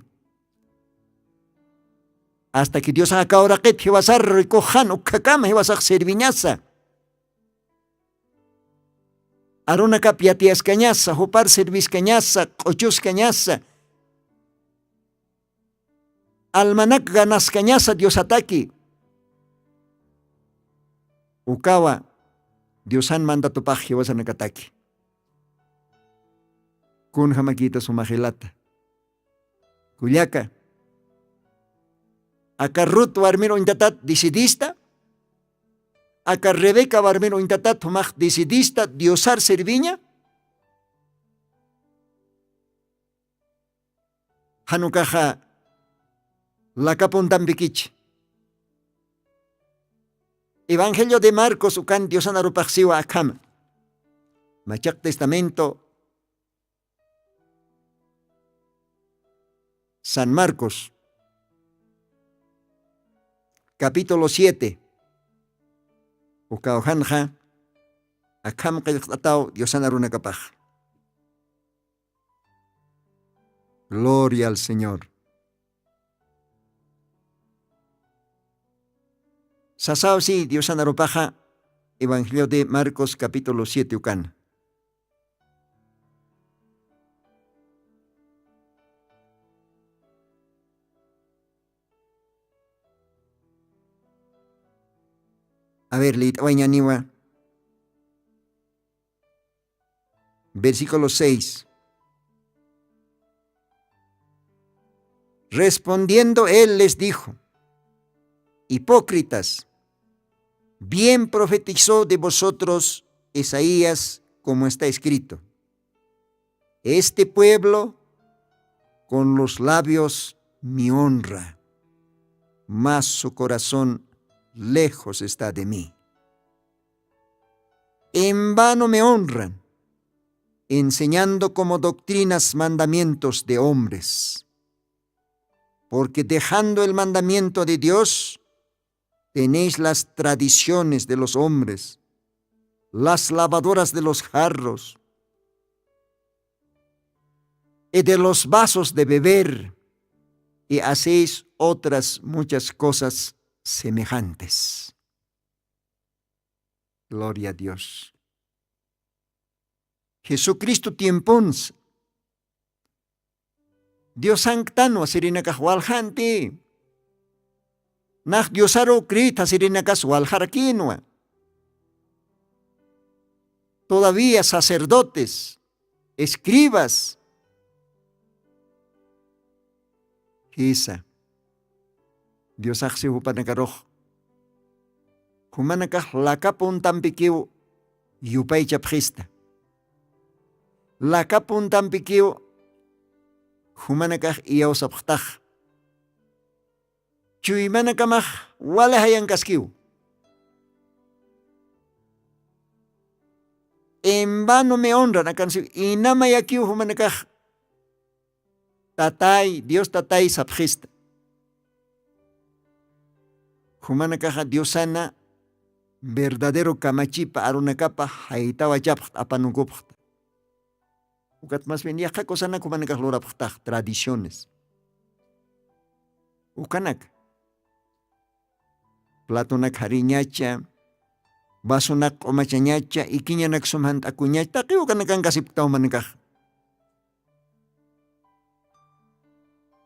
Asta ki diosaxa kawraqit jiwasar rikuxan ukhakama jiwasax serviñasa arunakap yatiyaskañasa jupar serviskañasa q'uchuskañasa almanak ganaskañasa diosataki. Ukawa diosan mandatupax jiwasanakataki. Kun jamakita sumaxilata kullaka. Aka rut warmir uñtatat decidista aka rebeca warmir uñtatat jumax decidista diosar serviña. Janukaxa lakapuntampikichi. Evangelio de marcos ukan diosan arupaxsiwa akhama machaq testamento san marcos capítulo siete. Ukawjanxa akham qillqt'ataw diosan arunakapax. Gloria al señor. Sasaw si diosan arupaxa evangelio de marcos capítulo siete ukan. A ver liyt'awañaniwa. Versículo seis. Respondiendo él les dijo: hipócritas, bien profetizó de vosotros isaías, como está escrito: este pueblo con los labios me honra, mas su corazón lejos está de mí. En vano me honran, enseñando como doctrinas mandamientos de hombres. Porque dejando el mandamiento de dios, tenéis las tradiciones de los hombres, las lavaduras de los jarros y de los vasos de beber, y hacéis otras muchas cosas semejantes. Gloria a dios. Jesucristo tiemponsa diosanktanwa sirinakax waljanti. Nax diosaru crita sirinakas waljarakïnwa. Todavía sacerdotes, escribas, jisa diosaxsi jupanakarux jumanakax laka puntampikiw yupaychapxista. Laka puntampikiw jumanakax iyawsapxtax. Chuymanakamax wali jayankaskiw. Envano me honran akansiw inamayakiw jumanakax tatay dios tatay sapxista. Jumanakaxa diosana verdadero kamachipa arunakapa jaytawachapxta apanukupxta. Ukat mas bien yaqha kusanak jumanakax lurapxtax tradiciones. Ukanaka platonak jariñacha, vasonak q'umachañacha ikiñanak sum jant'akuñacha taqi ukanakan kasipktaw manakax.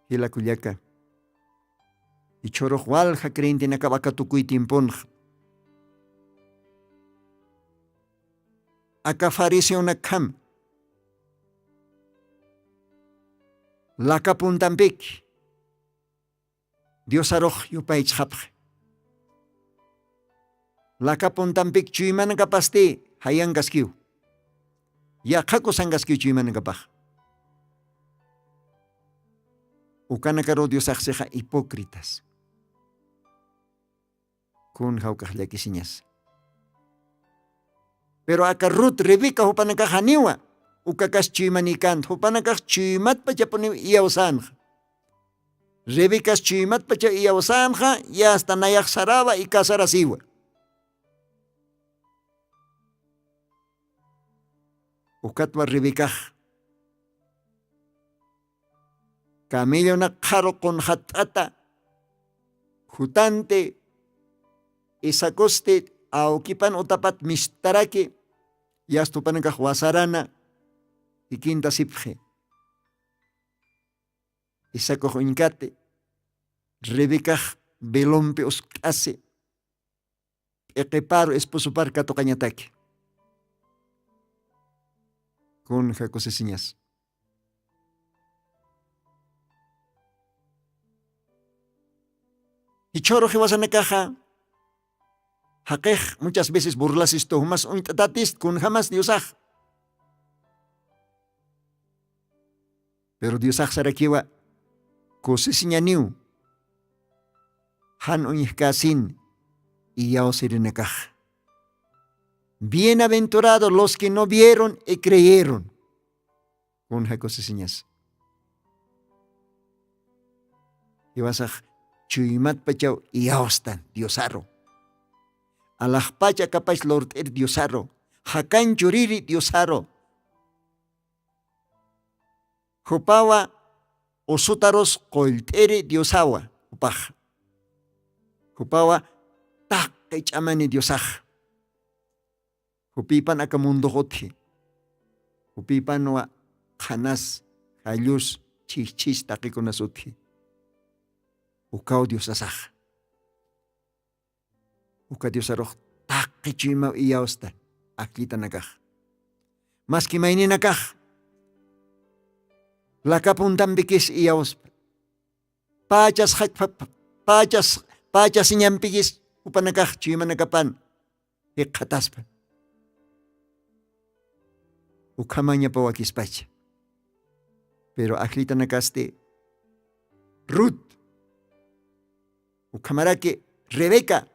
Jilakullaka, ichhurux walja creyentenakap aka tukuy tiemponxa aka fariseonakjam Laka puntampik diosarux yupaychxapxi. Laka puntampik chuymanakapasti jayankaskiw. Yaqhakusankaskiw chuymanakapax. Ukanakaru diosaxsixa hipócritas. Kun jawkax llakisiñas. Pero aka rut rebeca jupanakax janiwa ukakas chuymanikant jupanakax chuymatpachapuniw iyawsanxa. Rebecas chuymatpachaw iyawsanxa yasta nayaxsarawa ikasarasiwa. Ukatwa rebecax camellonak qharu qunxat'ata jutanti isacosti awkipan utapat mistaraki yastupanakax wasarana ikintasipxi. Isacox uñkati rebecax belompi usq'asi p'iqiparu esposopar katuqañataki. Kunja kusisiñas. Jichhuru jiwasanakaxa jaqix muchas veces burlasistu jumas uñt'atatist kunjamas diosax. Pero diosaxsarakiwa kusisiñaniw jan uñjkasin iyawsirinakax. Bienaventurado los que no vieron y creyeron. Kunja kusisiñas. Iwasax chuymatpachaw iyawstan diosaru. Alaxpacha kapach lurt'ir diosaru. Jakanchuriri diosaru. Jupawa usutarus qullt'iri diosawa jupax. Jupawa taqi ch'amani diosax. Jupipan aka mundux utji. Jupipanwa qhanas jallus chhijchhis taqikunas utji. Ukaw diosasax. Uka diosarux taqi chuymaw iyawsta ajllitanakax. Maski mayninakax laka puntampikis iyawspa. Pachas jachpa pachas pachasiñampikis jupanakax chuymanakapan jikxataspa. Ukhamañapa wakispacha. Pero ajllitanakasti rut ukhamaraki rebeca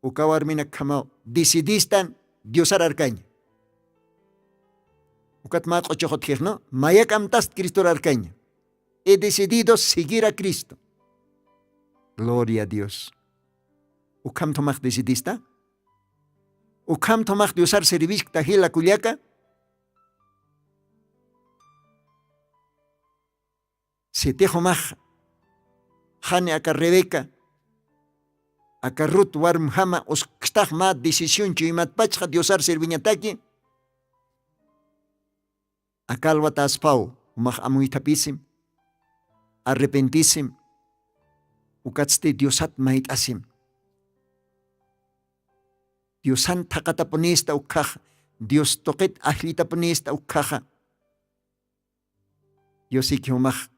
uka warminakkhamaw decidistan diosar arkaña. Ukat mä q'uchuxutjixnu mayak'amtast cristor arkaña. He decidido seguir a cristo. Gloria a dios. Ukham thumax decidista. Ukham thumax diosar serviskta jila kullaka. Sitix umax jani aka rebeca aka rut warmjama uskstax mä decisión chuymatpachxa diosar serviñataki. Akalwataspaw umax amuythapisim arrepentisim. Ukatsti diosat mayt'asim. Diosan thaqatapunista ukkhaxa dios tuqit ajllitapunista ukkhaxa. Diosiki umax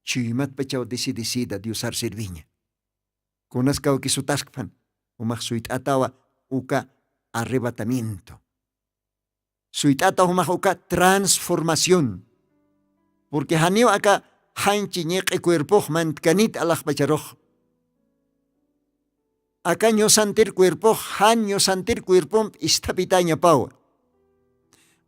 chuymatpachaw decidicida diosar serviña. Kunaskawki sutaskpan umax suyt'atawa uka arrebatamiento. Suyt'ata umax uka transformación. Purqui janiw aka janchi ñiq'i cuerpox mantkanit alaxpacharux. Aka ñusantir cuerpox jan ñusantir cuerpomp isthapitañapawa.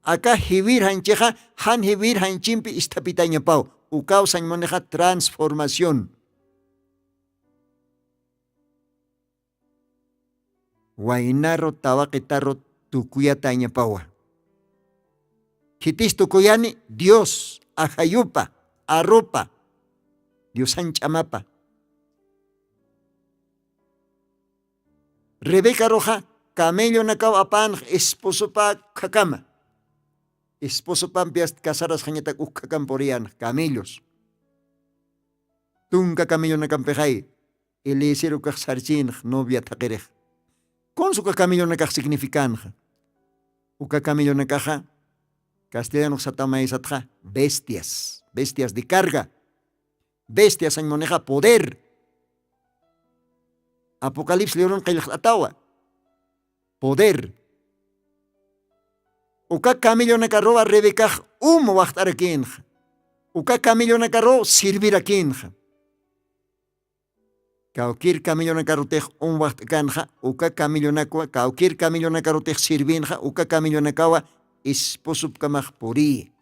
Aka jiwir janchixa jan jiwir janchimpi isthapitañapaw. Ukaw sañmunixa transformación. Waynaru tawaqitaru tukuyatañapawa. Khitis tukuyani dios ajayupa arupa diosan ch'amapa. Rebecaruxa camellonakaw apanx esposopa ukhakama. Esposopampi asta casarasxañatak ukhakam puriyanx camellos. Tunka camellonakampi jay eliezer ukax sarchinx novia thaqirix. Kunsa uka camellonakax significanxa? Uka camellonakaxa castellanox satamaysatxa bestias. bestias de carga, bestias añmunixa poder. Apocalipsis librun qillqt'atawa poder. Uka camellonakaruwa rebecax um waxt'arakinxa. Uka camellonakaruw sirvirakinxa. Kawkir camellonakarutix um waxt'akanxa uka camellonakwa kawkir camellonakarutix sirvinxa uka camellonakawa esposopkamax puriyi.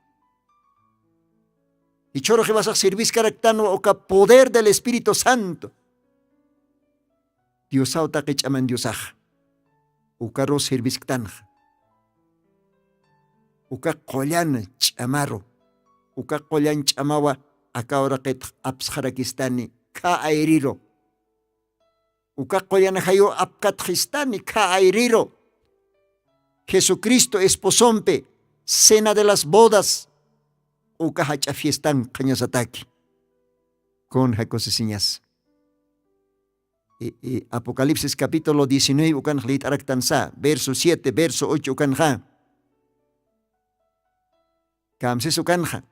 Jichhurux iwasax sirviskaraktanwa uka poder del espíritu santo. Diosaw taqi ch'aman diosaxa ukaru sirvisktanxa. Uka qullan ch'amaru uka qullan ch'amawa aka uraqitx apsxarakistani kha ayriru. Uka qullan jayu apkatxistani kha ayriru. Jesucristo esposompi cena de las bodas uka jach'a fiestan qhañasataki. Kun jakusisiñas? Apocalipsis capítulo diecinueve ukanx lït'araktan sa verso siete verso ocho ukanxa. Kamsis ukanxa.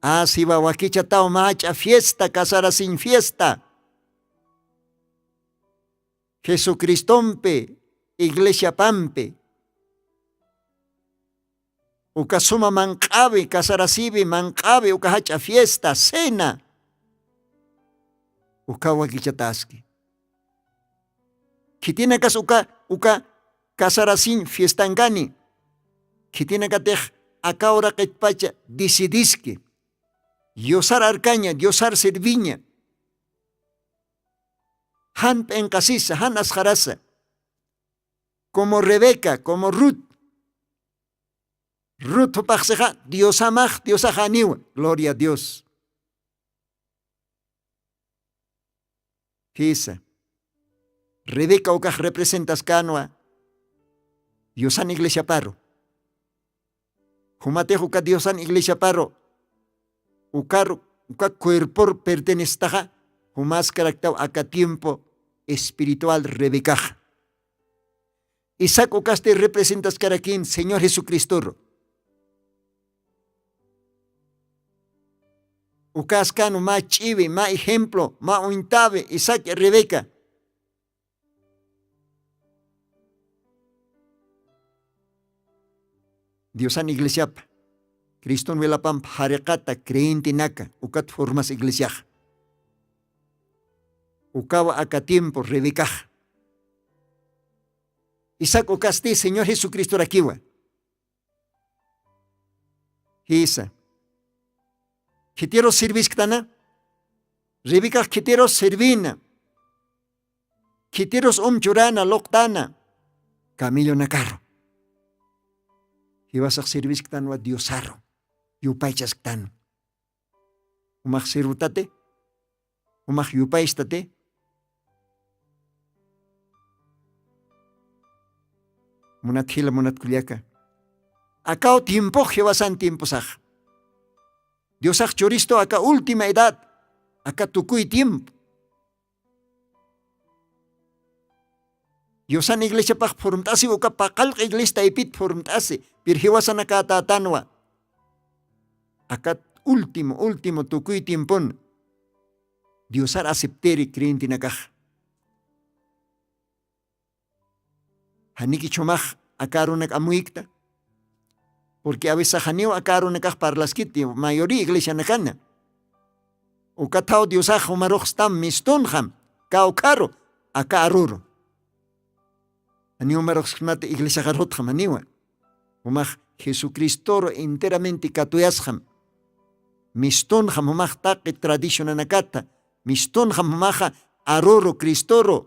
Asiwa wakichataw mach'a fiesta casarasiñ fiesta jesucristompi iglesiapampi uka suma manq'awi casarasiwi manq'awi uka jach'a fiesta cena. Uka wakichataski khitinakas uka uka casarasiñ fiestankani. Khitinakatix aka uraqitpacha disidiski diosar arkaña diosar serviña. Jan p'inqasisa jan asqarasa como rebeca como rut. Rut jupaxsixa diosamax diosaxaniwa. Gloria a dios. Jisa. Rebeca ukax representaskänwa diosan iglesiaparu. Jumatix uka diosan iglesiaparu ukaru uka cuerpor pertenestaxa jumaskaraktaw aka tiempo espiritual rebecaxa. Isaac ukasti representaskarakin señor jesucristoru. Ukaskanu mä ch'iwi mä ejemplo mä uñtawi isaac rebeca. Diosan iglesiapa criston wilapampa jariqata creyentenaka ukat formas iglesiaxa. Ukawa aka tiempo rebecaxa. Isaac ukasti señor jesucristorakiwa. Jisa. Khitirus sirvisktana? Rebecax khitirus sirvina khitirus um churana luqtana camellonakaru. Jiwasax sirvisktanwa diosaru yupaychasktanu. Umax sirvutati? Umax yupaystati? Munat jila munat kullaka. Akaw tiempox jiwasan tiemposax. Diosax churistu aka última edad aka tukuy tiempo. Diosan iglesiapax phurmt'asiw uka paqallq iglesia taypit phurmt'asi. Pir jiwasanakätätanwa akat último último tukuy tiempon diosar aceptiri creyentenakax. Janiki chumax aka arunak amuykta? Purqui awisaxaniw aka arunakax parlaskiti mayuri iglesianakana. Ukathaw diosax umaruxstam mistunxam kawkharu aka aruru. Janiw umaruxsmati iglesiaxarutxam janiwa. Umax jesucristoru enteramenti katuyasxam. Mistunxam umax taqi tradicionanakata. Mistunxam umaxa aruru cristoru.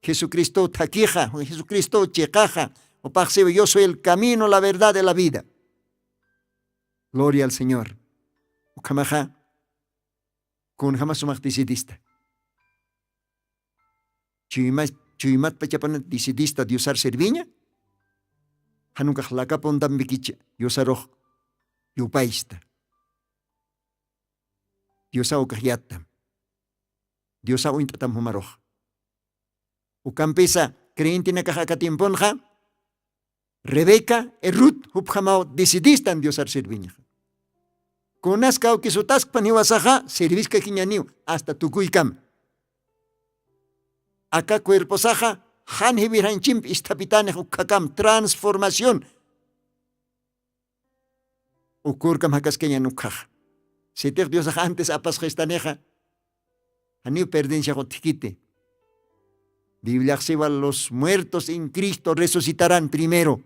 Jesucristow thakixa jesucristow chiqaxa. Upaxsiwa yo soy el camino la verdad de la vida. Gloria al señor. Ukhamaxa kunjama sumax decidista? Chuymat pachapana decidista diosar serviña? Janukax lakapuntampikicha diosarux yupaysta. Diosaw ukax yattam. Diosaw uñt'atam jumarux. Ukampisa creyentenakax aka tiemponxa Rebeca, e rut jupjamaw decidistan diosar sirviñaxa. Kunas kawkisutaskpan jiwasaxa sirviskakiñaniw asta tukuykama. Aka cuerposaxa jan jiwirjanchimpi isthapitanix ukhakam transformación. Ukurkam jakaskañan ukkhaxa. Sitix diosax antis apasxistanixa janiw perdenciax utjkiti. Bibliaxsiwa los muertos en cristo resucitarán primero.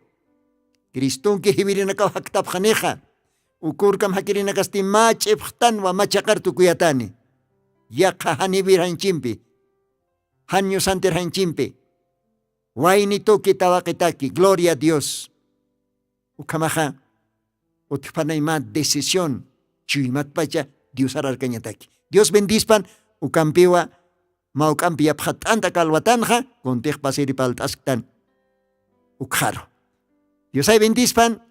Cristonki jiwirinakaw jaktapxanixa. Ukurkam jakirinakasti mä ch'ipxtanwa machaqar tukuyatani. Yaqha janiwirjanchimpi, jan ñusantirjanchimpi, waynituki tawaqitaki gloria a dios. Ukhamaxa utjphanay mä decisión chuymatpacha diosararkañataki. Dios bendispan. Ukampiwa mawk'ampi yapxat'anta kalwatanxa kuntix pasiri palt'asktan. Ukxaru diosay bendispan.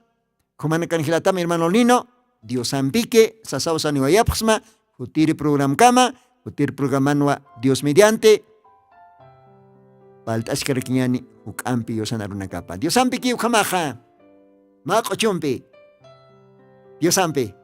Khumanakan jilatam hermano lino, diosampiki sasawsaniwayapxsma. Jutiri programkama, jutiri programanwa dios mediante. Palt'askarakiñani juk'ampi yusanarunakapa diosampiki ukhamaxa. Mä q'uchumpi diosampi.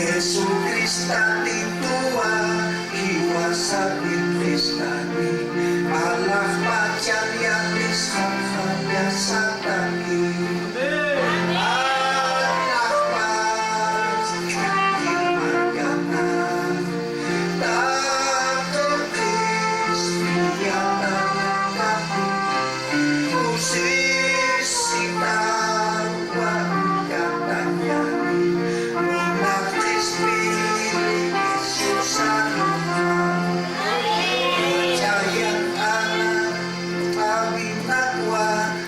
Jesucristaniwa jiwasapin Cristani alaxpachan yaqisqaxa yasataki. Alaxpach k'ankirmankana taqi Cristi yatanakan.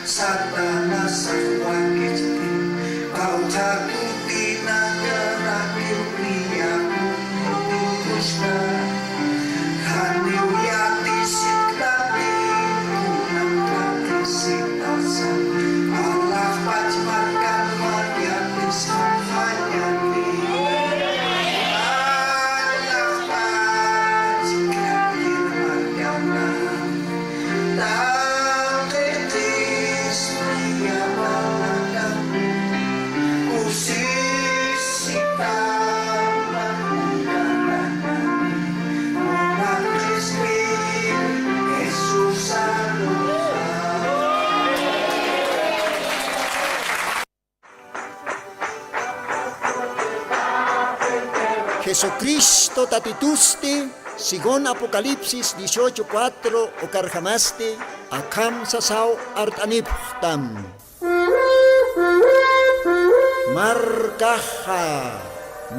Satanás wakichki, Jesucristo tatitusti Según Apocalipsis dieciocho cuatro ukarjamasti, akham sasaw art'anipxtam. Markaxa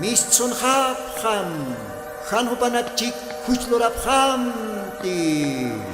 mistsunxapxam, jan jupanakchik juch lurapxamti.